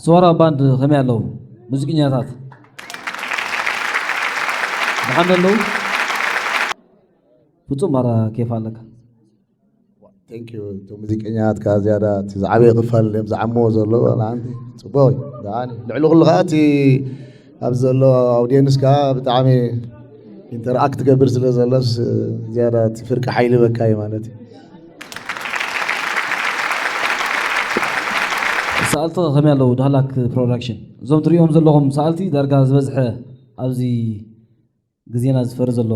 ዶራ ባንድ ከመይ ኣለዉ? ሙዚቀኛታት ደሓን ኣለዉ? ፍጹም ማራ ኬፍ ኣለካ። Thank you። እቶም ሙዚቀኛታት ከዓ ዝያዳ እቲ ዝዓበየ ክፋል እዮም ዝዓምዎ ዘለዉ። ንዓንቲ ጽቡቕ እዩ። ደሓን እዩ። ልዕሊ ኩሉ ከዓ እቲ ኣብዚ ዘሎ ኣውዲየንስ ከዓ ብጣዕሚ ኢንተርኣክት ትገብር ስለ ዘሎስ ዝያዳ እቲ ፍርቂ ሓይሊ በካ እዩ ማለት እዩ። ሰኣልቲ ከመይ ኣለዉ? ዳህላክ ፕሮዳክሽን እዞም ትሪኦም ዘለኹም ሰኣልቲ ዳርጋ ዝበዝሐ ኣብዚ ግዜና ዝፈሪ ዘሎ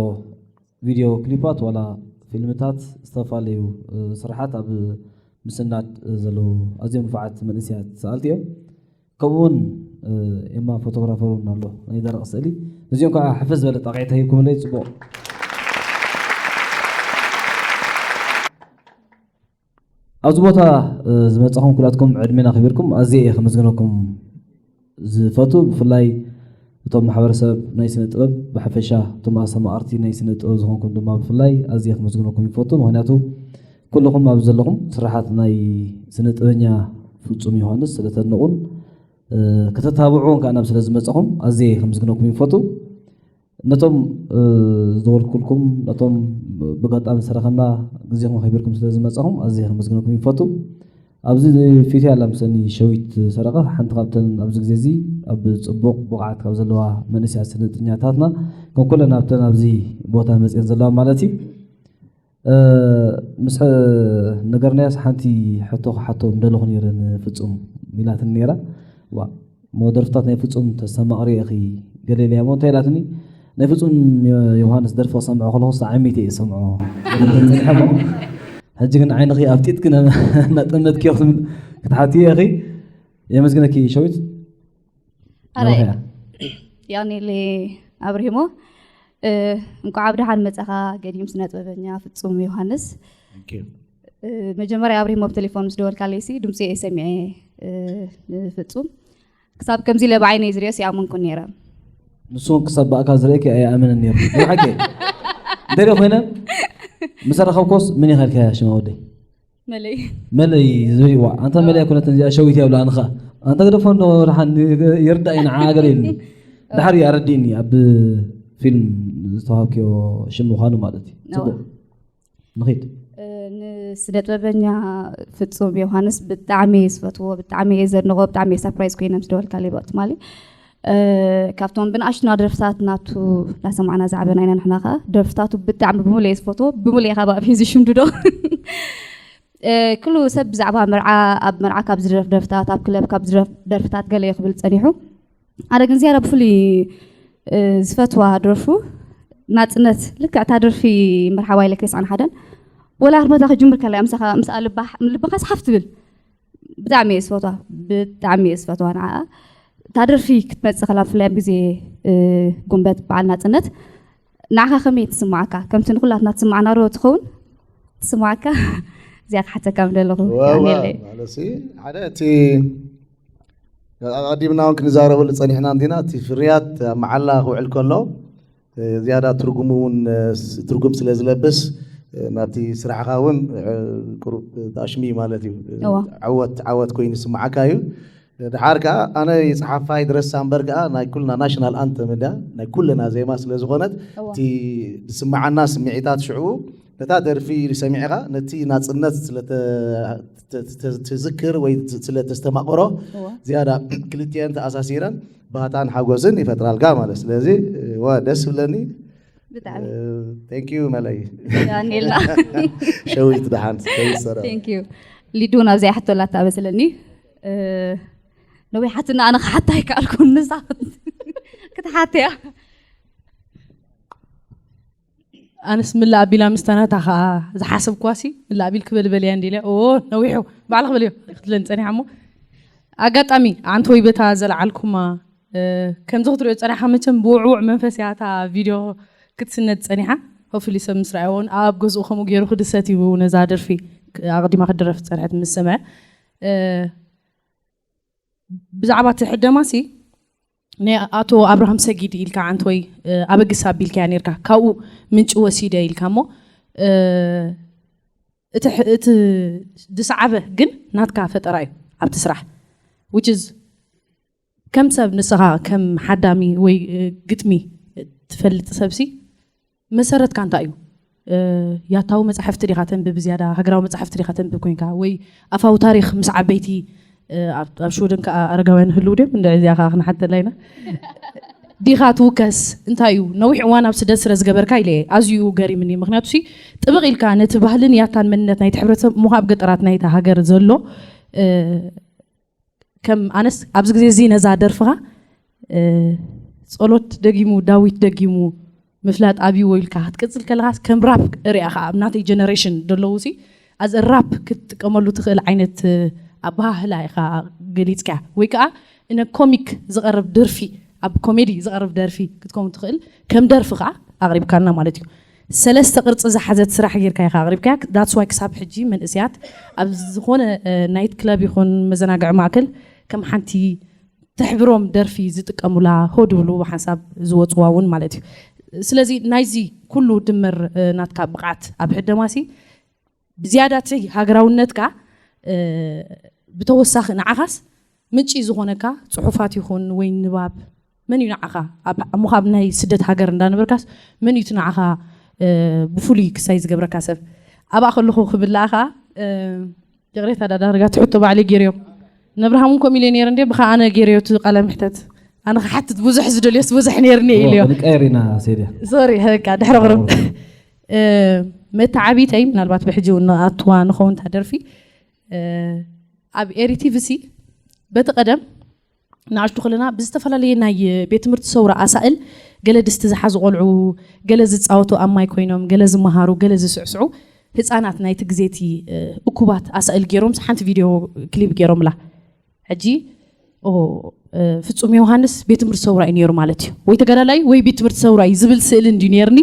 ቪድዮ ክሊፓት ዋላ ፊልምታት ዝተፈላለዩ ስራሓት ኣብ ምስናድ ዘለዉ ኣዝዮም ንፉዓት መንእሰያት ሰኣልቲ እዮም። ከምኡ እውን ኤማ ፎቶግራፈር እውን ኣሎ ናይ ደረቕ ስእሊ። እዚኦም ከዓ ሕፍስ ዝበለ ጣቕዒት ተሂብኩምለይ ጽቡቕ። ኣብዚ ቦታ ዝመጻኹም ኩላትኩም ዕድሜና ኣኽቢርኩም ኣዝየ እየ ከመስግነኩም ዝፈቱ። ብፍላይ እቶም ማሕበረሰብ ናይ ስነ ጥበብ ብሓፈሻ እቶም ኣስተማቐርቲ ናይ ስነ ጥበብ ዝኾንኩም ድማ ብፍላይ ኣዝየ ከመስግነኩም ይፈቱ። ምኽንያቱ ኩልኹም ኣብዚ ዘለኹም ስራሓት ናይ ስነ ጥበበኛ ፍጹም ዮሃንስ ስለተድንቑን ከተታብዑ እውን ከዓ ናብ ስለ ዝመጻኹም ኣዝየ ከመስግነኩም ይፈቱ። ነቶም ዝደወልኩልኩም ነቶም ብጋጣሚ ዝተረኸብና ግዜኹም ኣኺቢርኩም ስለ ዝመጻኹም ኣዝየ ከመስግነኩም ይፈቱ። ኣብዚ ፊት ያላ ምሰኒ ሸዊት ሰረቐ ሓንቲ ካብተን ኣብዚ ግዜ እዚ ኣብ ጽቡቕ ብቕዓት ካብ ዘለዋ መንእሰያት ስነጥኛታትና ከም ኩለን ኣብተን ኣብዚ ቦታ መፅየን ዘለዋ ማለት እዩ። ምስ ነገርናያስ ሓንቲ ሕቶ ክሓቶ ምደለኹ ነይረ ንፍጹም ኢላትኒ ነይራ። ዋ እሞ ደርፍታት ናይ ፍጹም ተስተማቕሪ ኢኺ ገለ ኢለያ እሞ እንታይ ኢላትኒ ናይ ፍጹም ዮሃንስ ደርፊ ክሰምዖ ከለኹ ሰዓሚት እየ ዝሰምዖ። ሕጂ ግን ዓይንኺ ኣብጢጥኪ እናጠመትኪ ክትሓትዮ ኢኺ። የመስግነኪ ሸዊት። ኣራይ ያኔሌ ኣብርሂሞ እንኳዕ ኣብ ደሓን መጻኻ ገዲም ስነ ጥበበኛ ፍጹም ዮሃንስ። መጀመርያ ኣብርሂሞ ብቴሌፎን ምስ ደወልካለይሲ ድምፂ እየ ሰሚዐ። ፍጹም ክሳብ ከምዚ ኢለ ብዓይነይ ዝሪኦስ ይኣመንኩ ነይረ። ንሱ እውን ክሳብ ብኣካል ዝርእየኪ ኣይኣመንን ነይሩ። ብሓቂ እንተደ ኮይነ ምስ ረኸብኮስ ምን ይኸልከያ ሽማ ወደይ መለይ መለይ ዝብልዋ ኣንታ መለይ ኣይኮነትን እዚኣ ሸዊት እያ ብላ ኣንኻ ኣንታ ግደፎ እንዶ ደሓን ይርዳእ እዩ ንዓ ገለ ኢልኒ። ድሓር እዩ ኣረዲእኒ ኣብ ፊልም ዝተዋሃብክዮ ሽም ምዃኑ ማለት እዩ። ጽቡቕ ንኺድ። ንስነ ጥበበኛ ፍጹም ዮሃንስ ብጣዕሚ እየ ዝፈትዎ፣ ብጣዕሚ እየ ዘድንቖ፣ ብጣዕሚ እየ ሳፕራይዝ ኮይነ ምስ ደወልካለይ ብቕትማሊ። ካብቶም ብንኣሽቱና ደርፍታት ናቱ እናሰማዕና ዝዓበና ኢና ንሕና ከዓ ደርፍታቱ ብጣዕሚ ብሙሉ እየ ዝፈትዎ፣ ብሙሉ እየ ካብ ኣብ ሒዙ ሽምድዶ። ኩሉ ሰብ ብዛዕባ መርዓ ኣብ መርዓ ካብ ዝደርፍ ደርፍታት ኣብ ክለብ ካብ ዝደርፍ ደርፍታት ገለ እዩ ክብል ፀኒሑ። ኣነ ግን ዝያዳ ብፍሉይ ዝፈትዋ ደርፉ ናፅነት ልክዕ እታ ደርፊ መርሓባ ኢለካ ይስዓን ሓደን ወላ ህርመታ ክጅምር ከላ ምስኣ ልባኻ ዝሓፍ ትብል ብጣዕሚ እየ ዝፈትዋ ብጣዕሚ እየ ዝፈትዋ ንዓኣ እታ ደርፊ ክትመፅእ ከላ ብፍላይ ኣብ ግዜ ጉንበት በዓል ናፅነት ንዓኻ ከመይ ትስምዓካ ከምቲ ንኩላትና ትስምዓና ዶ ትኸውን ትስምዓካ እዚኣ ክሓተካ ምደለኹ ሓደ እቲ ኣቐዲምና እውን ክንዛረበሉ ፀኒሕና እንዲና እቲ ፍርያት ኣብ መዓላ ክውዕል ከሎ ዝያዳ ትርጉሙ እውን ትርጉም ስለ ዝለብስ ናብቲ ስራሕኻ እውን ቁሩብ ተኣሽሚ ማለት እዩ። ዓወት ዓወት ኮይኑ ይስምዓካ እዩ። ድሓር ከዓ ኣነ ይፅሓፋ ይድረሳ እምበር ከዓ ናይ ኩልና ናሽናል ኣንተም እዳ ናይ ኩልና ዜማ ስለ ዝኾነት እቲ ዝስምዓና ስምዒታት ሽዑ ነታ ደርፊ ሰሚዕኻ ነቲ ናፅነት ስለተዝክር ወይ ስለተስተማቕሮ ዝያዳ ክልቲአን ተኣሳሲረን ባህታን ሓጎስን ይፈጥራልካ ማለት ስለዚ ዋ ደስ ይብለኒ። ብጣዕሚ ቴንክ ዩ መለይ ያኔላ ሸዊት ደሓን ሸዊት ሰራ ቴንክ ዩ ሊዱ እውን ኣብዚኣ ሕቶ ኣላታ መስለኒ ነዊሓትና ኣነ ክሓታ ኣይከኣልኩን ንሳ ክትሓትያ ኣነስ ምላእ ኣቢላ ምስታናታ ከዓ ዝሓሰብኳሲ ምላእ ኣቢል ክበልበል እያ እንዲለ ኦ ነዊሑ ባዕላ ክበልዮ ክትብለኒ ፀኒሓ እሞ ኣጋጣሚ ኣንተ ወይ በታ ዘለዓልኩማ ከምዚ ክትሪኦ ፀኒሓ መቸም ብውዕውዕ መንፈስ እያ እታ ቪድዮ ክትስነድ ፀኒሓ ሆፍሊ ሰብ ምስ ረኣይዎን ኣብ ገዝኡ ከምኡ ገይሩ ክድሰት እዩ ነዛ ደርፊ ኣቕዲማ ክድረፍ ዝፀንሐት ምስ ሰምዐ ብዛዕባ እቲ ሕደማ ሲ ናይ ኣቶ ኣብርሃም ሰጊድ ኢልካ ዓንተወይ ኣበግስ ኣቢልካያ ነርካ ካብኡ ምንጪ ወሲደ ኢልካ እሞ እቲ ዝሰዓበ ግን ናትካ ፈጠራ እዩ ኣብቲ ስራሕ which is ከም ሰብ ንስኻ ከም ሓዳሚ ወይ ግጥሚ ትፈልጥ ሰብሲ መሰረትካ እንታይ እዩ? ያታዊ መጻሕፍቲ ዲኻ ተንብብ ዝያዳ ሃገራዊ መጻሕፍቲ ዲኻ ተንብብ ኮይንካ ወይ ኣፋዊ ታሪኽ ምስ ዓበይቲ ኣብ ሽወደን ከዓ ኣረጋውያን ህልው ድም እንደ እዚኣ ከዓ ክንሓተላ ኢና ዲኻ ትውከስ እንታይ እዩ? ነዊሕ እዋን ኣብ ስደት ስለ ዝገበርካ ኢለ ኣዝዩ ገሪምኒ። ምክንያቱ ጥብቕ ኢልካ ነቲ ባህልን ያታን መንነት ናይቲ ሕብረተሰብ እሞ ኣብ ገጠራት ናይታ ሃገር ዘሎ ከም ኣነስ ኣብዚ ግዜ እዚ ነዛ ደርፍኻ ጸሎት ደጊሙ ዳዊት ደጊሙ ምፍላጥ ኣብይዎ ኢልካ ክትቅጽል ከለኻስ ከም ራፕ እሪኣኻ ኣብ ናተይ ጀነሬሽን ዘለዉ ሲ ኣዚ ራፕ ክትጥቀመሉ ትኽእል ዓይነት ኣበሃህላ ኢኻ ገሊጽካ ወይ ከዓ እነ ኮሚክ ዝቐርብ ደርፊ ኣብ ኮሜዲ ዝቐርብ ደርፊ ክትከውን ትኽእል ከም ደርፊ ከዓ ኣቕሪብካልና ማለት እዩ። ሰለስተ ቅርጺ ዝሓዘት ስራሕ ጌርካ ኢኻ ኣቕሪብካያ። That's why ክሳብ ሕጂ መንእሰያት ኣብ ዝኾነ ናይት ክለብ ይኹን መዘናግዒ ማእከል ከም ሓንቲ ተሕብሮም ደርፊ ዝጥቀሙላ ሆ ድብሉ ሓንሳብ ዝወፅዋ እውን ማለት እዩ። ስለዚ ናይዚ ኩሉ ድምር ናትካ ብቕዓት ኣብ ሕደማሲ ብዝያዳ እቲ ሃገራውነትካ ብተወሳኺ ንዓኻስ ምንጪ ዝኾነካ ፅሑፋት ይኹን ወይ ንባብ መን እዩ ንዓኻ ኣብ ምዃብ ናይ ስደት ሃገር እንዳነበርካስ መን እዩ እቲ ንዓኻ ብፍሉይ ክሳይ ዝገብረካ ሰብ ኣብኣ ከለኹ ክብል ለኣኻ ይቕሬታ ዳዳርጋ ትሕቶ ባዕለይ ገይረዮ ነብርሃም እውን ከምኡ ኢለ ነይረ እንደ ብኻ ኣነ ገይረዮ እቲ ቃለ ምሕተት ኣነ ክሓትት ብዙሕ ዝደልዮስ ብዙሕ ነይርኒ ኢለዮ ንቀየር ኢና ሴድያ ሶሪ በቃ ድሕሪ ቅርብ መተዓቢተይ ምናልባት ብሕጂ ንኣትዋ ንኸውን ታደርፊ ኣብ ኤሪ ቲቪ ሲ በቲ ቀደም ንኣሽቱ ከለና ብዝተፈላለየ ናይ ቤት ትምህርቲ ሰውራ ኣሳእል ገለ ድስቲ ዝሓዙ ቆልዑ ገለ ዝፃወቱ ኣብ ማይ ኮይኖም ገለ ዝመሃሩ ገለ ዝስዕስዑ ህፃናት ናይቲ ግዜ እቲ እኩባት ኣሳእል ገይሮም ሓንቲ ቪድዮ ክሊፕ ገይሮምላ ሕጂ ፍፁም ዮሃንስ ቤት ትምህርቲ ሰውራ እዩ ነይሩ ማለት እዩ ወይ ተጋዳላይ ወይ ቤት ትምህርቲ ሰውራ እዩ ዝብል ስእሊ እንዲ ነይርኒ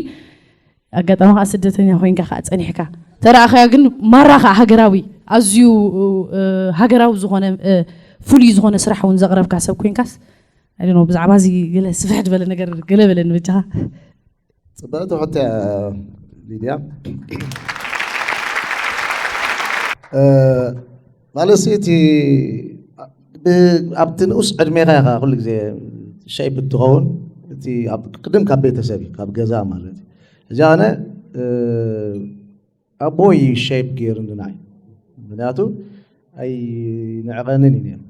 ኣጋጣሚ ከዓ ስደተኛ ኮይንካ ከዓ ፀኒሕካ ተረኣኸያ ግን ማራ ከዓ ሃገራዊ ኣዝዩ ሃገራዊ ዝኾነ ፍሉይ ዝኾነ ስራሕ እውን ዘቕረብካ ሰብ ኮይንካስ ብዛዕባ እዚ ገለ ስፍሕ ዝበለ ነገር ገለ በለኒ ብቻኻ ፅብቕቲ ሕቶ ሊድያ ማለት እቲ ኣብቲ ንኡስ ዕድሜኻ ኢኻ ኩሉ ግዜ ሸይፕ እትኸውን እቲ ቅድም ካብ ቤተሰብ እዩ ካብ ገዛ ማለት እዩ እዚ ኣነ ኣቦይ ሸይፕ ገይሩ ንናይ ምክንያቱ ኣይንዕቐንን እዩ ነይሩ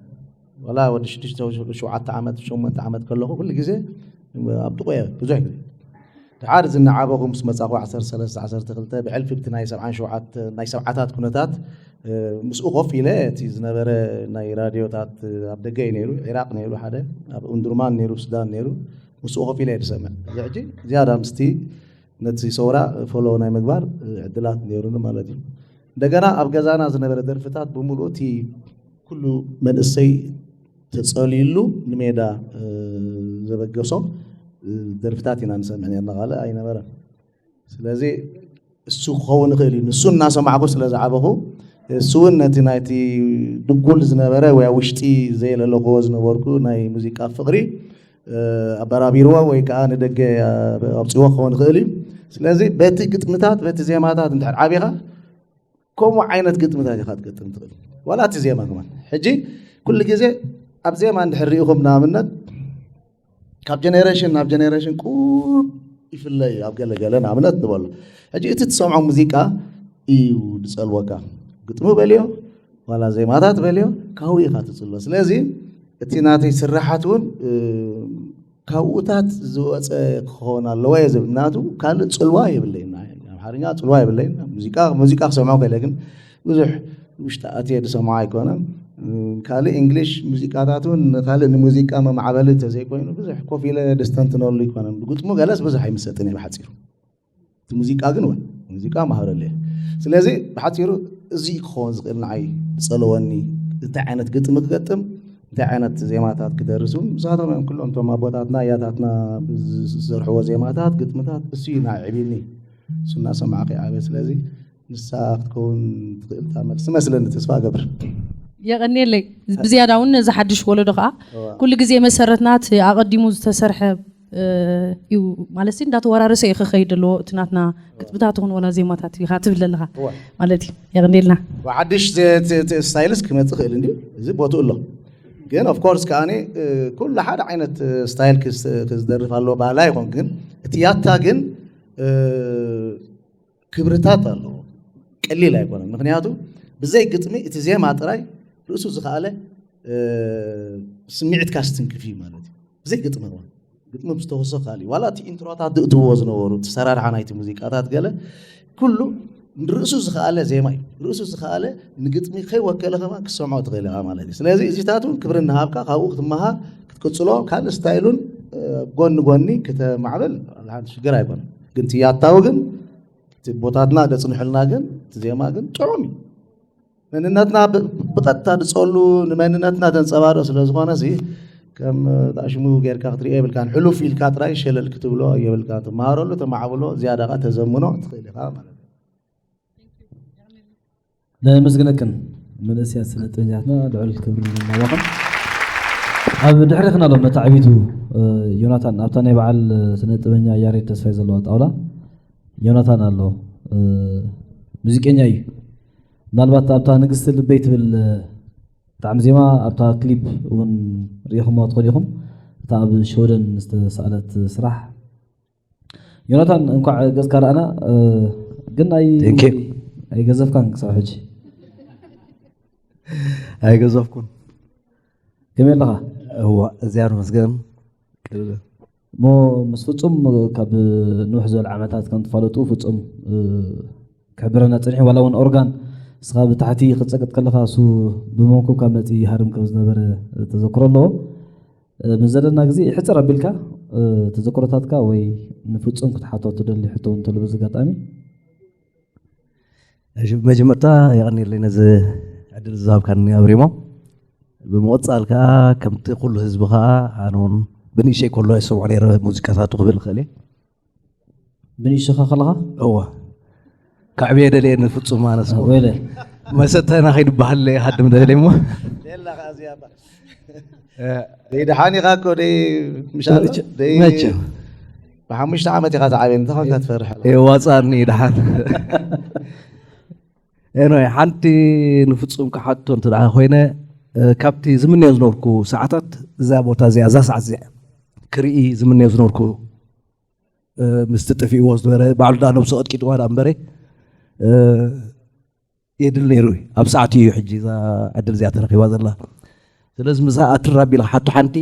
ዋላ ወዲ ሽዱሽተ ሸውዓተ ዓመት ሸሞንተ ዓመት ከለኹ ኩሉ ግዜ ኣብ ጥቑ እየ ብዙሕ ግዜ ድሓር ዝናዓበኹ ምስ መጻኹ ዓሰርተ ሰለስተ ዓሰርተ ክልተ ብሕልፊ ብቲ ናይ ሰብዓን ሸውዓተ ናይ ሰብዓታት ኩነታት ምስኡ ኮፍ ኢለ እቲ ዝነበረ ናይ ራድዮታት ኣብ ደገ እዩ ነይሩ ኢራቅ ነይሩ ሓደ ኣብ ኡምዱርማን ነይሩ ሱዳን ነይሩ ምስኡ ኮፍ ኢለ እየ ዝሰምዕ እዚ ሕጂ ዝያዳ ምስቲ ነቲ ሰውራ ፎሎ ናይ ምግባር ዕድላት ነይሩኒ ማለት እዩ እንደገና ኣብ ገዛና ዝነበረ ደርፍታት ብምሉኡ እቲ ኩሉ መንእሰይ ተፀልዩሉ ንሜዳ ዘበገሶ ደርፍታት ኢና ንሰምዕ ነርና ካልእ ኣይነበረን ስለዚ እሱ ክኸውን ይኽእል እዩ ንሱ እናሰማዕኩ ስለ ዝዓበኹ እሱ እውን ነቲ ናይቲ ድጉል ዝነበረ ወይ ውሽጢ ዘየለለኽዎ ዝነበርኩ ናይ ሙዚቃ ፍቕሪ ኣበራቢርዎ ወይ ከዓ ንደገ ኣውፅዎ ክኸውን ይኽእል እዩ ስለዚ በቲ ግጥምታት በቲ ዜማታት እንድሕር ዓቢኻ ከምኡ ዓይነት ግጥምታት ኢኻ ትገጥም ትኽእል ዋላ እቲ ዜማ ከማን ሕጂ ኩሉ ግዜ ኣብ ዜማ እንድሕር ሪኢኹም ንኣብነት ካብ ጀኔሬሽን ናብ ጀኔሬሽን ቁሩብ ይፍለ እዩ ኣብ ገለገለ ንኣብነት ንበሎ ሕጂ እቲ ትሰምዖ ሙዚቃ እዩ ዝፀልወካ ግጥሙ በልዮ ዋላ ዜማታት በልዮ ካብኡ ኢኻ ትፅልዎ ስለዚ እቲ ናተይ ስራሓት እውን ካብኡታት ዝወፀ ክኸውን ኣለዎ እየ ዝብል ምክንያቱ ካልእ ፅልዋ የብለይን ኣምሓርኛ ፅልዋ የብለይን ሙዚቃ ሙዚቃ ክሰምዖ ከለ ግን ብዙሕ ውሽጢ ኣትየ ዝሰምዖ ኣይኮነን ካልእ እንግሊሽ ሙዚቃታት እውን ካልእ ንሙዚቃ መማዕበሊ እንተዘይኮይኑ ብዙሕ ኮፍ ኢለ ደስተንትነሉ ኣይኮነን ብግጥሙ ገለስ ብዙሕ ኣይምሰጥን እየ ብሓፂሩ እቲ ሙዚቃ ግን እውን ሙዚቃ ማህረለ ስለዚ ብሓፂሩ እዚ ክኸውን ዝኽእል ንዓይ ዝፀለወኒ እንታይ ዓይነት ግጥሚ ክገጥም እንታይ ዓይነት ዜማታት ክደርስ እውን ንሳቶም እዮም ኩሎም እቶም ኣቦታትና ኣያታትና ዝሰርሕዎ ዜማታት ግጥምታት እሱ እዩ ንዓይ ዕብኒ እሱ እናሰማዕኺ ዓበ ስለዚ ንሳ ክትከውን ትኽእል እታ መልሲ መስለኒ ተስፋ እገብር። የቐንየለይ። ብዝያዳ እውን ነዚ ሓድሽ ወለዶ ከዓ ኩሉ ግዜ መሰረትና እቲ ኣቐዲሙ ዝተሰርሐ እዩ ማለት እንዳተወራረሰ እዩ ክኸይድ ዘለዎ እቲ ናትና ግጥምታት ይኹን ወላ ዜማታት ኢኻ ትብል ኣለኻ ማለት እዩ። የቐንየልና። ሓድሽ ስታይልስ ክመፅእ ክእል እንዲ እዚ ቦትኡ ኣሎ። ግን of course ከኣኒ ኩሉ ሓደ ዓይነት ስታይል ክዝደርፍ ኣለዎ ባህላ ይኾን። ግን እቲ ያታ ግን ክብርታት ኣለዎ። ቀሊል ኣይኮነን። ምክንያቱ ብዘይ ግጥሚ እቲ ዜማ ጥራይ ርእሱ ዝኸኣለ ስምዒትካ ስትንክፍ እዩ ማለት እዩ። ብዘይ ግጥሚ እዋን ግጥሚ ምስ ተወሰ ካልእ ዋላ እቲ ኢንትሮታት ዝእትውዎ ዝነበሩ እቲ ሰራርሓ ናይቲ ሙዚቃታት ገለ ኩሉ ርእሱ ዝኸኣለ ዜማ እዩ። ርእሱ ዝኸኣለ ንግጥሚ ከይወከለ ከማን ክሰምዖ ትኽእል ኢኻ ማለት እዩ። ስለዚ እዚታት እውን ክብሪ እናሃብካ ካብኡ ክትመሃር ክትቅፅሎ ካልእ ስታይሉን ጎኒ ጎኒ ክተማዕብል ሓንቲ ሽግር ኣይኮነን። ግን ትያታዊ ግን እቲ ቦታትና ደፅንሑልና ግን እቲ ዜማ ግን ጥዑም እዩ። መንነትና ብቐጥታ ዝፀሉ ንመንነትና ዘንፀባርቕ ስለ ዝኾነ ሲ ከም ጣሽሙ ጌርካ ክትሪኦ የብልካን። ሕሉፍ ኢልካ ጥራይ ሸለል ክትብሎ የብልካ። ትመሃረሉ፣ ተማዕብሎ፣ ዝያዳ ኸዓ ተዘምኖ ትኽእል ኢኻ ማለት እዩ። ነመስግነክን መንእሰያት ስነ ጥበኛትና ልዑል ክብሪ ናባኹም። ኣብ ድሕሪኽን ኣሎ መታዕቢቱ ዮናታን ኣብታ ናይ በዓል ስነ ጥበኛ ያሬድ ተስፋይ ዘለዋ ጣውላ ዮናታን ኣሎ ሙዚቀኛ እዩ። ምናልባት ኣብታ ንግስቲ ልበይ ትብል ብጣዕሚ ዜማ ኣብታ ክሊፕ እውን ሪኢኹምዋ ትኾኑ ኢኹም። እታ ኣብ ሽወደን ዝተሳእለት ስራሕ ዮናታን እንኳዕ ገጽካ ረኣና። ግን ኣይ ኣይገዘፍካን ክሳብ ሕጂ ኣይገዘፍኩን። ከመይ ኣለኻ? እዋ እዚኣ መስገን እሞ ምስ ፍጹም ካብ ንውሕ ዝበለ ዓመታት ከም ትፋለጡ ፍጹም ክሕብረና ጸኒሑ ዋላ እውን ኦርጋን እስኻ ብታሕቲ ክትጸቅጥ ከለኻ እሱ ብመንኩብ ካብ መጺ ይሃርም ከም ዝነበረ ተዘክሮ ኣለዎ። ምስ ዘለና ግዜ ይሕጽር ኣቢልካ ተዘክሮታትካ ወይ ንፍጹም ክትሓቶ ትደሊ ሕቶ እውን እንተሎ በዚ ኣጋጣሚ መጀመርታ የቐኒለይ ነዚ ዕድል ዝሃብካኒ ኣብሪሞ ብምቕፃል ከዓ ከምቲ ኩሉ ህዝቢ ከዓ ኣነ እውን ብንእሸይ ከሎ ይሰምዖ ነይረ ሙዚቃታቱ ክብል ይኽእል እየ ብንእሽኻ ከለኻ እዋ ካዕብየ ደልየ ንፍፁም ኣነስ ወይለ መሰተና ከይድበሃል ሃድም ደልየ እሞ ደይ ደሓን ኢኻ እኮ ደይ ምሻሎ ደይ መቸም ብሓሙሽተ ዓመት ኢኻ ተዓብየ እንተኾንካ ትፈርሕ ዋፃኒ ደሓን ኤኖይ ሓንቲ ንፍፁም ክሓቶ እንተ ደኣ ኮይነ ካብቲ ዝምነዮ ዝነበርኩ ሰዓታት እዛ ቦታ እዚኣ እዛ ሰዓት እዚኣ ክርኢ ዝምነዮ ዝነበርኩ ምስቲ ጠፊእዎ ዝነበረ ባዕሉ ዳ ነብሱ ቀጥቂጥዋ ዳ እምበረ የድል ነይሩ እዩ ኣብ ሰዓት እዩ ሕጂ እዛ ዕድል እዚኣ ተረኪባ ዘላ ስለዚ ምሳ ኣትራቢላ ሓቶ ሓንቲ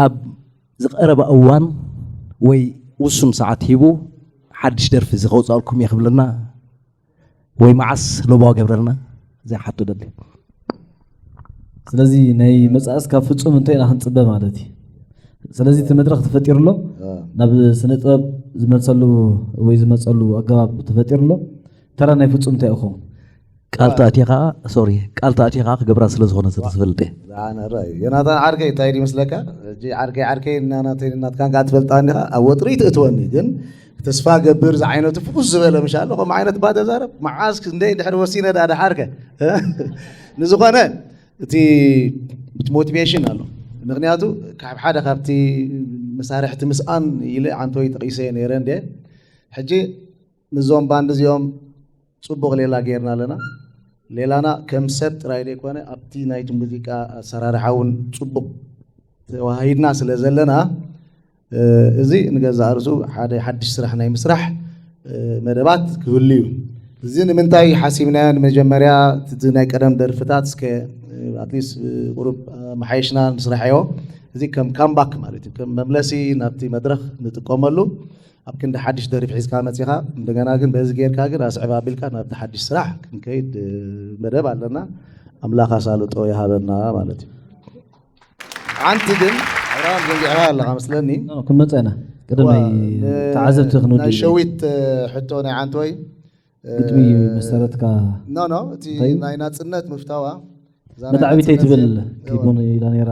ኣብ ዝቐረበ እዋን ወይ ውሱን ሰዓት ሂቡ ሓድሽ ደርፊ እዚ ከውፃልኩም እየ ክብለና ወይ መዓስ ለቦዋ ገብረልና እዚኣ ሓቶ ደሊ ስለዚ ናይ መፃእስ ካብ ፍፁም እንታይ ኢና ክንፅበ ማለት እዩ ስለዚ እቲ መድረክ ተፈጢሩ ኣሎ ናብ ስነ ጥበብ ዝመፀሉ ወይ ዝመፀሉ ኣገባብ ተፈጢሩ ኣሎ ተራ ናይ ፍፁም እንታይ ይኸውን ቃል ተኣትኻ ሶሪ ቃል ተኣትኻ ክገብራ ስለ ዝኾነ ስለ ዝፈልጥ እየ ዛነረ ዮናታን ዓርከይ እንታይ ድዩ መስለካ ሕጂ ዓርከይ ዓርከይ እናናተይ ናትካን ከዓ ትፈልጣ እንዲኻ ኣብ ወጥሪ ትእትወኒ ግን ተስፋ ገብር ዝዓይነቱ ፍኹስ ዝበለ ምሻ ኣሎ ከምኡ ዓይነት ባ ተዛረብ መዓስ ክንደይ ድሕሪ ወሲነ ዳ ድሓርከ ንዝኾነ እቲ ሞቲቬሽን ኣሎ ምክንያቱ ካብ ሓደ ካብቲ መሳርሕቲ ምስኣን ኢለ ዓንቶይ ጠቂሰ ነይረ እንደ ሕጂ ምስዞም ባንድ እዚኦም ፅቡቕ ሌላ ጌርና ኣለና። ሌላና ከም ሰብ ጥራይ ዘይኮነ ኣብቲ ናይቲ ሙዚቃ ኣሰራርሓ እውን ፅቡቕ ተዋሂድና ስለ ዘለና እዚ ንገዛእ ርእሱ ሓደ ሓድሽ ስራሕ ናይ ምስራሕ መደባት ክህሉ እዩ። እዚ ንምንታይ ሓሲብናዮ ንመጀመርያ እቲ ናይ ቀደም ደርፍታት እስከ ኣትሊስት ቁሩብ መሓየሽና ንስራሐዮ እዚ ከም ካምባክ ማለት እዩ ከም መምለሲ ናብቲ መድረክ ንጥቀመሉ ኣብ ክንዲ ሓድሽ ደሪፍ ሒዝካ መፂኻ እንደገና ግን በዚ ጌርካ ግን ኣስዕብ ኣቢልካ ናብቲ ሓድሽ ስራሕ ክንከይድ መደብ ኣለና ኣምላኽ ኣሳልጦ ይሃበና ማለት እዩ ሓንቲ ግን ኣብርሃም ዘንጊዕኻ ኣለኻ መስለኒ ክንመፀ ኢና ቅድመይ ተዓዘብቲ ክንውድ ሸዊት ሕቶ ናይ ዓንቶይ ግጥሚ መሰረትካ ኖ ኖ እቲ ናይ ናፅነት ምፍታዋ መታዕቢተይ ትብል ኪቦን ኢላ ነራ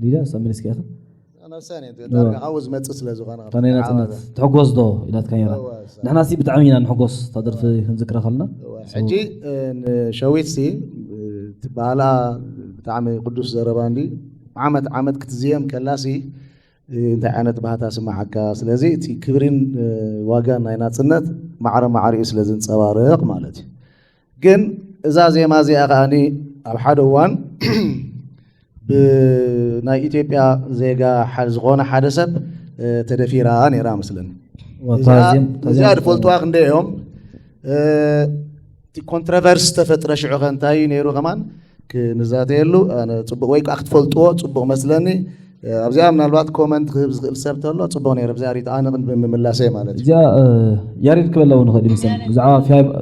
ሊዳ ሳሚኒስኪ ኢኻ ነብሰን እየ ዳርጋ ካብኡ ዝመፅእ ስለ ዝኾነ እታ ናይ ናፅነት ትሕጎስ ዶ ኢላትካ ነራ ንሕና ሲ ብጣዕሚ ኢና ንሕጎስ እታ ደርፊ ክንዝክራ ከለና ሕጂ ንሸዊት ሲ ትበሃላ ብጣዕሚ ቅዱስ ዘረባ እንዲ ዓመት ዓመት ክትዝየም ከላ ሲ እንታይ ዓይነት ባህታ ስማዓካ ስለዚ እቲ ክብሪን ዋጋን ናይ ናፅነት ማዕረ ማዕሪኡ ስለ ዝንፀባረቕ ማለት እዩ ግን እዛ ዜማ እዚኣ ከዓኒ ኣብ ሓደ እዋን ብናይ ኢትዮጵያ ዜጋ ዝኾነ ሓደ ሰብ ተደፊራ ነይራ መስለኒ። እዚኣ ዝፈልጥዋ ክንደ እዮም? እቲ ኮንትሮቨርስ ተፈጥረ ሽዑ ከ እንታይ ነይሩ ከማን ክንዛተየሉ ጽቡቕ፣ ወይ ከዓ ክትፈልጥዎ ጽቡቕ መስለኒ። ኣብዚኣ ምናልባት ኮመንት ክህብ ዝኽእል ሰብ ተሎ ጽቡቕ ነይሩ። ኣብዚኣ ሪት ኣነ ቅድሚ ምምላሰ ማለት እዩ። እዚኣ ያሬድ ክበላ እውን ንኽእል ይመስለኒ። ብዛዕባ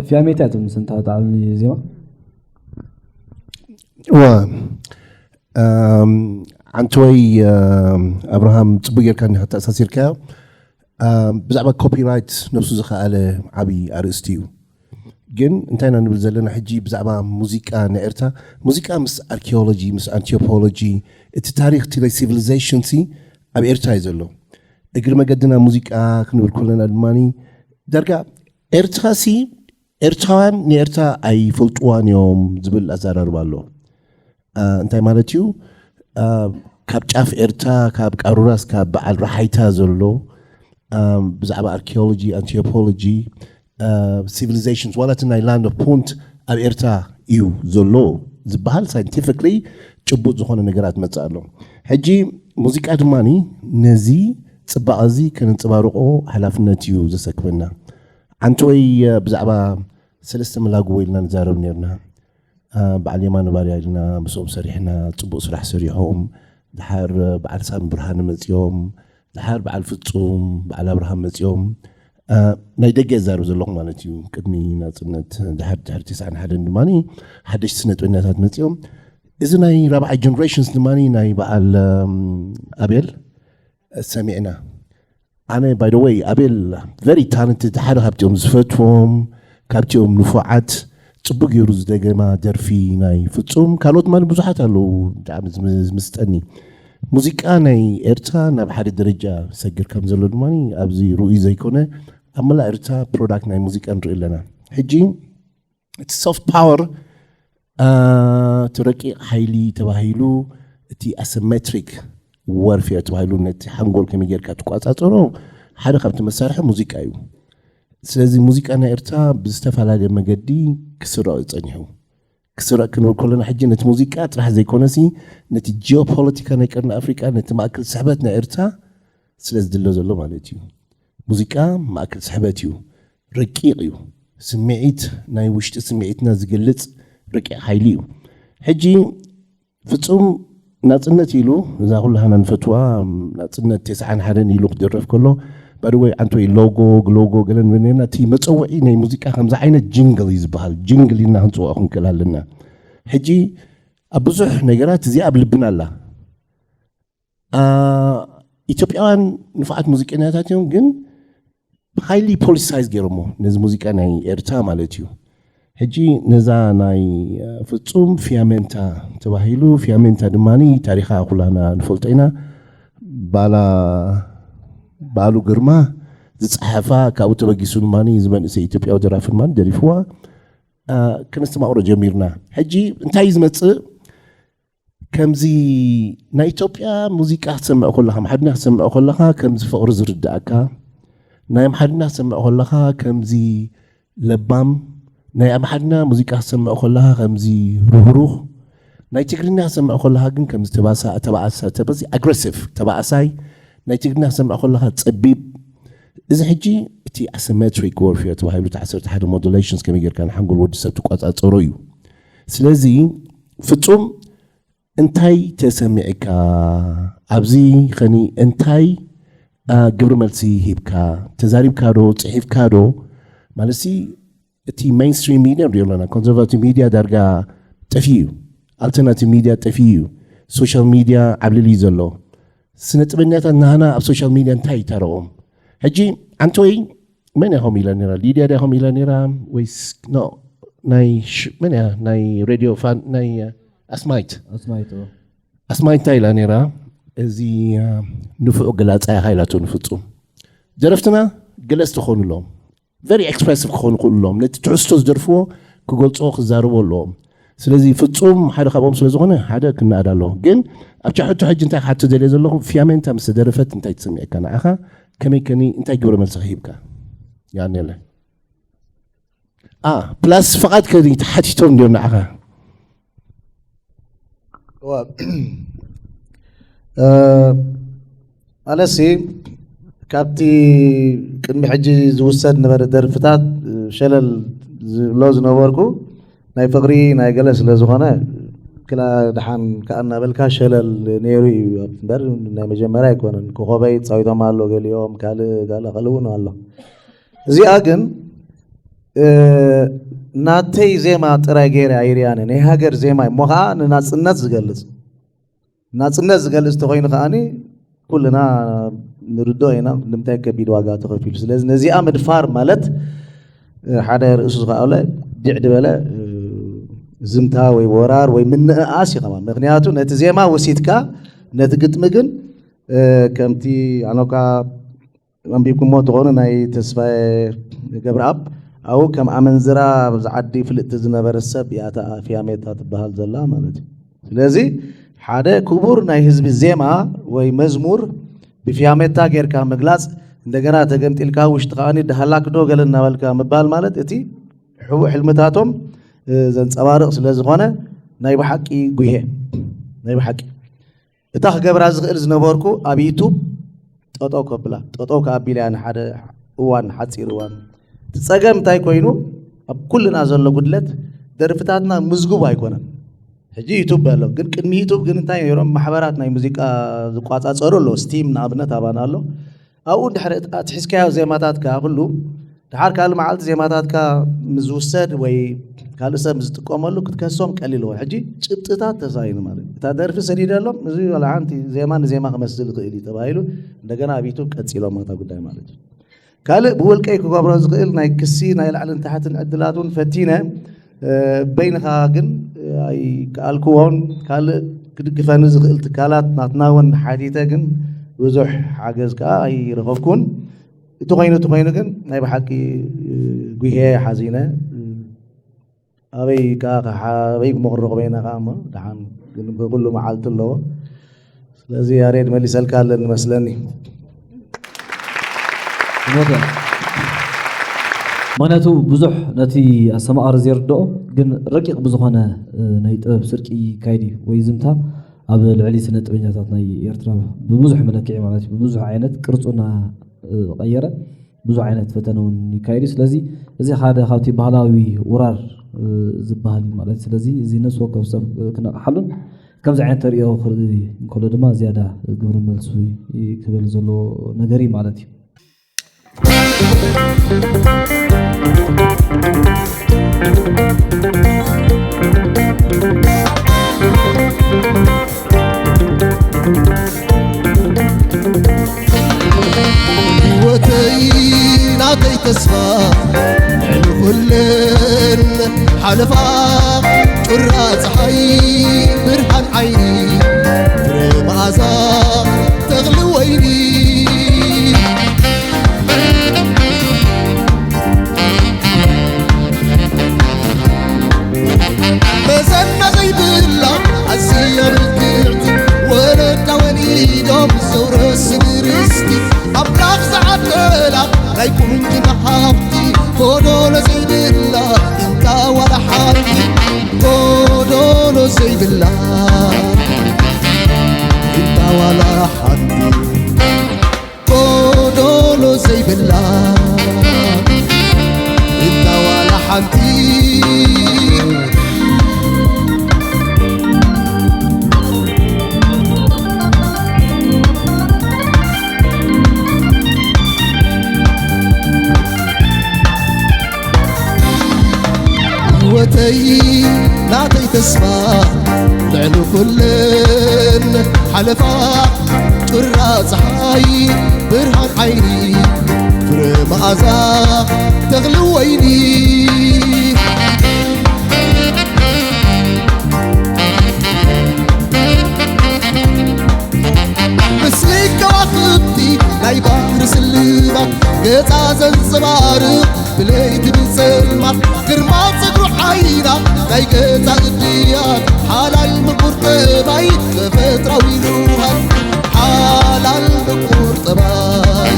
ፊያሜታ እያ ትምስል እታ ጣዕሚ ዜማ። እዋ ዓንተወይ ኣብርሃም፣ ፅቡቅ ጌርካ እንዲኻ ተኣሳሲርካዮ። ብዛዕባ ኮፒራይት ነብሱ ዝኸኣለ ዓብዪ ኣርእስቲ እዩ። ግን እንታይ ኢና ንብል ዘለና ሕጂ ብዛዕባ ሙዚቃ ናይ ኤርትራ? ሙዚቃ ምስ ኣርኪኦሎጂ፣ ምስ ኣንትሮፖሎጂ፣ እቲ ታሪክ እቲ ናይ ሲቪሊዜሽን ሲ ኣብ ኤርትራ እዩ ዘሎ። እግሪ መገድና ሙዚቃ ክንብል ከለና ድማ ዳርጋ ኤርትራ ሲ ኤርትራውያን ንኤርትራ ኣይፈልጥዋን እዮም ዝብል ኣዘራርባ ኣሎ። እንታይ ማለት እዩ? ካብ ጫፍ ኤርትራ፣ ካብ ቃሩራስ ካብ በዓል ረሓይታ ዘሎ ብዛዕባ ኣርኪኦሎጂ፣ ኣንትሮፖሎጂ፣ ሲቪሊዜሽንስ ዋላ እቲ ናይ ላንድ ኦፍ ፑንት ኣብ ኤርትራ እዩ ዘሎ ዝበሃል ሳይንቲፊክሊ ጭቡጥ ዝኾነ ነገራት መፅእ ኣሎ። ሕጂ ሙዚቃ ድማ ነዚ ፅባቐ እዚ ከነንፀባርቆ ሓላፍነት እዩ ዘሰክመና። ዓንተወይ ብዛዕባ ሰለስተ መላግቦ ኢልና ንዛረብ ነርና። በዓል የማነ ባርያ ኢልና ምስኦም ሰሪሕና፣ ፅቡቕ ስራሕ ሰሪሖም። ድሓር በዓል ሳሚ ብርሃነ መፂኦም፣ ድሓር በዓል ፍፁም፣ በዓል ኣብርሃም መፂኦም። ናይ ደገ እዛረብ ዘለኹ ማለት እዩ። ቅድሚ ናፅነት ድሓር ድሕሪ ትስዓን ሓደን ድማ ሓደሽቲ ስነጥበኛታት መፂኦም። እዚ ናይ ራብዓይ ጀነሬሽንስ ድማ ናይ በዓል ኣቤል ሰሚዕና። ኣነ ባይ ወይ ኣቤል ቨሪ ታለንትድ፣ ሓደ ካብቲኦም ዝፈትዎም፣ ካብቲኦም ንፉዓት፣ ፅቡቅ ገይሩ ዝደገማ ደርፊ ናይ ፍፁም። ካልኦት ማለት ብዙሓት ኣለዉ ብጣዕሚ ዝምስጠኒ። ሙዚቃ ናይ ኤርትራ ናብ ሓደ ደረጃ ይሰግር ከም ዘሎ ድማ ኣብዚ ርኡይ ዘይኮነ ኣብ መላእ ኤርትራ ፕሮዳክት ናይ ሙዚቃ ንርኢ ኣለና። ሕጂ እቲ ሶፍት ፓወር እቲ ረቂቕ ሓይሊ ተባሂሉ፣ እቲ ኣሰሜትሪክ ወርፌር ተባሂሉ ነቲ ሓንጎል ከመይ ጌርካ ትቋጻጸሮ ሓደ ካብቲ መሳርሒ ሙዚቃ እዩ። ስለዚ ሙዚቃ ናይ ኤርትራ ብዝተፈላለየ መገዲ ክስረቕ እዩ ጸኒሑ። ክስረቕ ክንብል ከለና ሕጂ ነቲ ሙዚቃ ጥራሕ ዘይኮነሲ ነቲ ጂኦፖለቲካ ናይ ቀርኒ ኣፍሪቃ፣ ነቲ ማእከል ስሕበት ናይ ኤርትራ ስለ ዝድለ ዘሎ ማለት እዩ። ሙዚቃ ማእከል ስሕበት እዩ። ረቂቕ እዩ። ስምዒት፣ ናይ ውሽጢ ስምዒትና ዝገልጽ ረቂቕ ሓይሊ እዩ። ሕጂ ፍጹም ናጽነት ኢሉ፣ እዛ ኩላህና ንፈትዋ ናጽነት ተስዓን ሓደን ኢሉ ክድረፍ ከሎ፣ ባድወይ ዓንቶይ ሎጎ ግሎጎ ገለ ንብል ነርና። እቲ መጸውዒ ናይ ሙዚቃ ከምዚ ዓይነት ጅንግል እዩ ዝበሃል። ጅንግል ኢልና ክንጽውዖ ክንክእል ኣለና። ሕጂ ኣብ ብዙሕ ነገራት እዚኣ ኣብ ልብና ኣላ። ኢትዮጵያውያን ንፉዓት ሙዚቀኛታት እዮም፣ ግን ሃይሊ ፖሊቲሳይዝ ገይሮሞ ነዚ ሙዚቃ ናይ ኤርትራ ማለት እዩ። ሕጂ ነዛ ናይ ፍጹም ፊያሜንታ ተባሂሉ፣ ፊያሜንታ ድማ ታሪኻ ኩላና ንፈልጦ ኢና። ባላ ባሉ ግርማ ዝጸሓፋ፣ ካብኡ ተበጊሱ ድማ እዚ መንእሰይ ኢትዮጵያዊ ደራፊ ድማ ደሪፍዋ። ከነስተማቕሮ ጀሚርና። ሕጂ እንታይ እዩ ዝመጽእ? ከምዚ ናይ ኢትዮጵያ ሙዚቃ ክትሰምዕ ከለኻ፣ ኣምሓርኛ ክትሰምዕ ከለኻ ከምዚ ፍቕሪ ዝርድኣካ፣ ናይ ኣምሓርኛ ክትሰምዕ ከለኻ ከምዚ ለባም፣ ናይ ኣምሓርኛ ሙዚቃ ክትሰምዕ ከለኻ ከምዚ ርህሩህ፣ ናይ ትግርኛ ክትሰምዕ ከለኻ ግን ከምዚ ተባሳ ተባኣሳ ተበዚ ኣግረሲቭ ተባኣሳይ፣ ናይ ትግርኛ ክትሰምዕ ከለኻ ጸቢብ። እዚ ሕጂ እቲ ኣሰሜትሪክ ወርፌር ተባሂሉ እቲ ዓሰርተ ሓደ ሞዱሌሽንስ ከመይ ጌርካ ንሓንጎል ወዲ ሰብ ትቆጻጸሮ እዩ። ስለዚ ፍጹም እንታይ ተሰሚዕካ ኣብዚ ኸኒ እንታይ ግብሪ መልሲ ሂብካ ተዛሪብካ ዶ ጽሒፍካ ዶ? ማለትሲ እቲ ሜይንስትሪም ሚድያ ንሪኦ ኣለና። ኮንዘርቫቲቭ ሚድያ ዳርጋ ጠፊኡ እዩ። ኣልተርናቲቭ ሚድያ ጠፊኡ እዩ። ሶሻል ሚድያ ዓብልል እዩ ዘሎ። ስነ ጥበኛታት ናህና ኣብ ሶሻል ሚድያ እንታይ ይታረቖም? ሕጂ ኣንቶይ መን ኢኹም ኢላ ነራ? ሊድያ ዲኹም ኢላ ነራ ወይስ ኖ ናይ መን እያ ናይ ሬድዮ ፋን ናይ ኣስማይት ኣስማይት ኣስማይት እንታይ ኢላ ነራ? እዚ ንፉዕ ገላጻ ኢኻ ኢላቶ ንፍጹም። ደረፍትና ገለጽቲ ክኾኑ ኣለዎም። ቨሪ ኤክስፕሬሲቭ ክኾኑ ክእሉ ኣለዎም። ነቲ ትሕዝቶ ዝደርፍዎ ክገልጾ ክዛረቦ ኣለዎም። ስለዚ ፍጹም ሓደ ካብኦም ስለ ዝኾነ ሓደ ክነኣድ ኣለዎ። ግን ኣብታ ሕቶ ሕጂ እንታይ ክሓቶ ደልየ ዘለኹ፣ ፊያሜንታ ምስ ተደረፈት እንታይ ተሰሚዕካ ንዓኻ? ከመይ ከኒ እንታይ ግብረ መልሲ ክሂብካ? ያኔለ ፕላስ ፍቓድ ከኒ ተሓቲቶም እንዲዮም ንዓኻ? እዋ፣ እ፣ ኣነሲ ካብቲ ቅድሚ ሕጂ ዝውሰድ ነበረ ደርፍታት ሸለል ዝብሎ ዝነበርኩ ናይ ፍቕሪ ናይ ገለ ስለ ዝኾነ ክላ ደሓን ከኣ እናበልካ ሸለል ነይሩ እዩ እምበር ናይ መጀመርያ ኣይኮነን። ኮኾበይ ጻዊቶም ኣሎ ገሊኦም ካልእ ካልእ ካልእ እውን ኣሎ። እዚኣ ግን እ፣ ናተይ ዜማ ጥራይ ገይረ ኣይርያን ናይ ሃገር ዜማ እሞ ከዓ ንናፅነት ዝገልፅ ናፅነት ዝገልፅ ተኮይኑ ከዓኒ ኩልና ንርዶ ኢና ንምንታይ ከቢድ ዋጋ ተኸፊሉ ስለዚ ነዚኣ ምድፋር ማለት እ፣ ሓደ ርእሱ ዝኸኣለ ዲዕ ድበለ እ፣ ዝምታ ወይ ወራር ወይ ምንእኣስ ይኸማ ምክንያቱ ነቲ ዜማ ወሲድካ ነቲ ግጥሚ ግን እ፣ ከምቲ ኣኖካ ኣንቢብኩሞ ትኾኑ ናይ ተስፋዬ ገብረኣብ ኣብኡ ከም ኣመንዝራ ኣብዚ ዓዲ ፍልጥቲ ዝነበረ ሰብ እያ እታ ፊያሜታ ትበሃል ዘላ ማለት እዩ። ስለዚ ሓደ ክቡር ናይ ህዝቢ ዜማ ወይ መዝሙር ብፊያሜታ ጌርካ ምግላፅ እንደገና ተገምጢልካ ውሽጢ ከዓኒ ደሃላክ ዶ ገለ እናበልካ ምባል ማለት እቲ ሕቡእ ሕልምታቶም እ፣ ዘንፀባርቕ ስለ ዝኾነ ናይ ብሓቂ ጉሄ ናይ ብሓቂ እታ ክገብራ ዝኽእል ዝነበርኩ ኣብ ዩቱብ ጠጠው ከብላ ጠጠው ከኣቢላ እያ ንሓደ እዋን ሓፂር እዋን እቲ ፀገም እንታይ ኮይኑ ኣብ ኩልና ዘሎ ጉድለት ደርፍታትና ምዝጉብ ኣይኮነን ሕጂ ዩቱብ ኣሎ ግን ቅድሚ ዩቱብ ግን እንታይ ነይሮም ማሕበራት ናይ ሙዚቃ ዝቋፃፀሩ ኣሎ ስቲም ንኣብነት ኣባና ኣሎ ኣብኡ ድሕሪ ኣትሒዝካዮ ዜማታትካ ኩሉ ድሓር ካልእ መዓልቲ ዜማታትካ ምስ ዝውሰድ ወይ ካልእ ሰብ ምስ ዝጥቀመሉ ክትከሶም ቀሊል ወይ ሕጂ ጭብጥታት ተሳኢኑ ማለት እዩ። እታ ደርፊ ሰዲደሎም እዚ ዋላ ሓንቲ ዜማ ንዜማ ክመስል ይኽእል እዩ ተባሂሉ እንደገና ኣብ ዩቱብ ቀፂሎም እታ ጉዳይ ማለት እዩ። ካልእ ብውልቀይ ክገብሮ ዝኽእል ናይ ክሲ ናይ ላዕልን ታሕትን ዕድላት እውን ፈቲነ በይንኻ ግን ኣይከኣልክዎን ካልእ ክድግፈኒ ዝኽእል ትካላት ናትና እውን ሓቲተ ግን ብዙሕ ሓገዝ ከዓ ኣይረኸብኩን እቲ ኮይኑ እቲ ኮይኑ ግን ናይ ብሓቂ ጉሄ ሓዚነ ኣበይ ከዓ ኣበይ ክመክሮ ክበይና ከዓ እሞ ደሓን ግን ኩሉ መዓልቲ ኣለዎ ስለዚ ያሬድ መሊሰልካ ኣለኒ መስለኒ ሞተ ምክንያቱ ብዙሕ ነቲ ኣስተማቓሪ ዘይርድኦ ግን ረቂቕ ብዝኾነ ናይ ጥበብ ስርቂ ይካየድ እዩ ወይ ዝምታ ኣብ ልዕሊ ስነ ጥበኛታት ናይ ኤርትራ ብብዙሕ መለክዒ ማለት እዩ ብብዙሕ ዓይነት ቅርፁ እናቐየረ ብዙሕ ዓይነት ፈተነ እውን ይካየድ እዩ ስለዚ እዚ ሓደ ካብቲ ባህላዊ ውራር ዝበሃል እዩ ማለት ስለዚ እዚ ነፍሲ ወከፍ ሰብ ክነቕሓሉን ከምዚ ዓይነት ተሪኦ ክርኢ እንከሎ ድማ ዝያዳ ግብሪ መልሱ ክብል ዘለዎ ነገር እዩ ማለት እዩ ህይወተይ ናተይ ተስፋ ልዕሊ ኩለን ሓለፋ ጩራ ፀሓይ ብርሃን ዓይኒ ፍረ መዓዛ ተኽሊ ወይኒ መዘና ዘይብላ ኣዝያ ምልክዕቲ ወለዳ ወሊዶም ዘውረስ ብርስቲ ኣምላኽ ዝዓደላ ናይ ቁንጅና ሃብቲ ጎዶሎ ዘይብላ እንታ ዋላ ሓንቲ ጎዶሎ ዘይብላ እንታ ዋላ ሓንቲ ጎዶሎ ዘይብላ እንታ ዋላ ሓንቲ ህይወተይ ናተይ ተስፋ ልዕሊ ኩለን ሓለፋ ጩራ ፀሓይ ብርሃን ዓይኒ ፍረ መዓዛ ተኽሊ ወይኒ ምስሊ ከዋኽብቲ ናይ ባሕሪ ስልማት ገፃ ዘንፀባርቕ ብለይቲ ብፀልማት ግርማ ፀጉሪ ዓይና ናይ ገፃ እድያት ሓላል ምቁር ጠባይ ተፈጥራዊ ልውሃት ሓላል ምቁር ጠባይ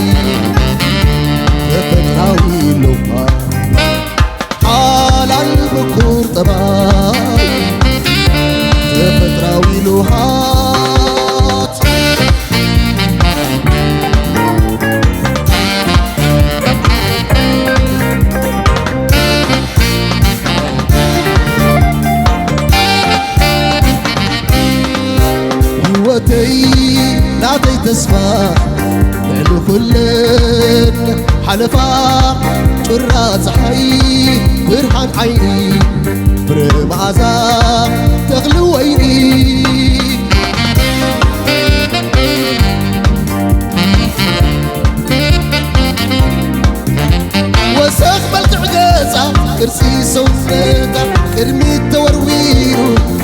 ተፈጥራዊ ልውሃት ሓላል ምቁር ጠባይ ተፈጥራዊ ልውሃት ተስፋ ልዕሊ ኩለን ሓለፋ፣ ጩራ ፀሓይ፣ ብርሃን ዓይኒ፣ ፍረ መዓዛ ተኽሊ ወይኒ። ወሰኽ መልክዕ ገጻ፣ ቅርጺ ሰውነታ፣ ቅድሚት ተወርዊሩ፣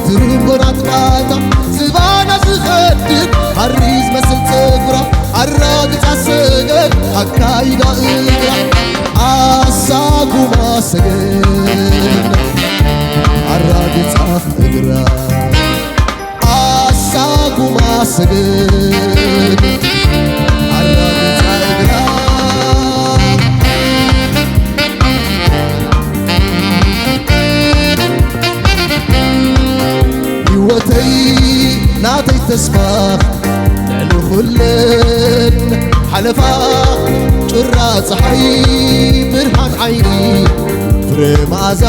ትርንጎ ናጥባታ፣ ዝባና ዝኸድድ፣ ሃሪ ዝመስል ጸጉራ፣ ኣራግጻ ሰገን፣ ኣካይዳ እግራ፣ ኣሳጉማ ሰገን፣ ኣራግጻ እግራ። ኣሳጉማ ሰገን ኣራግጻ እግራ። ህይወተይ ናተይ ተስፋ ልዕሊ ኩለን ሓለፋ፣ ጩራ ጸሓይ፣ ብርሃን ዓይኒ፣ ፍረ መዓዛ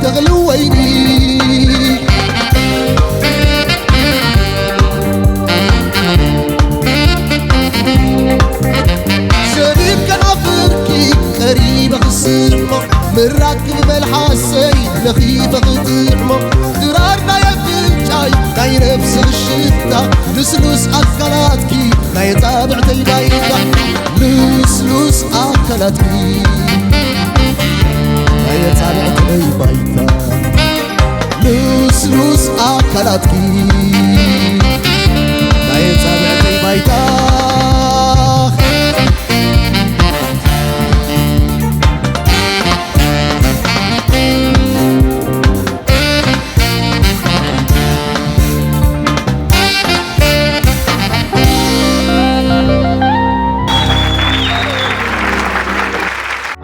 ተኽሊ ወይኒ። ሰሊም ከናፍርኪ ቀሪበ ክስሞ፣ ምራክ ክበል ሓሰይ ለኺፈ ክጥዕሞ፣ ድራር ናይ ኣፍንጫይ ናይ ነብስኺ ሽታ፣ ልስሉስ ኣካላትኪ ናይ ኣጻብዕተይ ባይታ፣ ልስሉስ ኣካላትኪ ናይ ኣጻብዕተይ ባይታ። ልስሉስ ኣካላትኪ ናይ ጻብዕተይ ባይታ።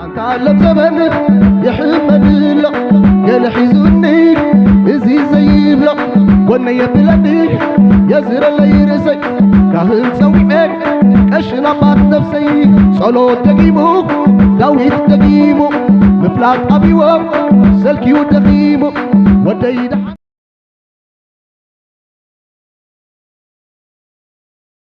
ኣንታ ዓለም ዘበን ይሕመድ ኣሎ፣ ገለ ሒዙኒ እዚ ዘይብሎ፣ ጎነይ የብለኒ የዝረለይ ርእሰይ፣ ካህን ጸዊዐ ቀሽን ኣባት ነፍሰይ፣ ጸሎት ደጊሙ ዳዊት ደጊሙ፣ ምፍላጥ ኣብይዎ ሰልክዩ ደኺሙ፣ ወደይ ደሓ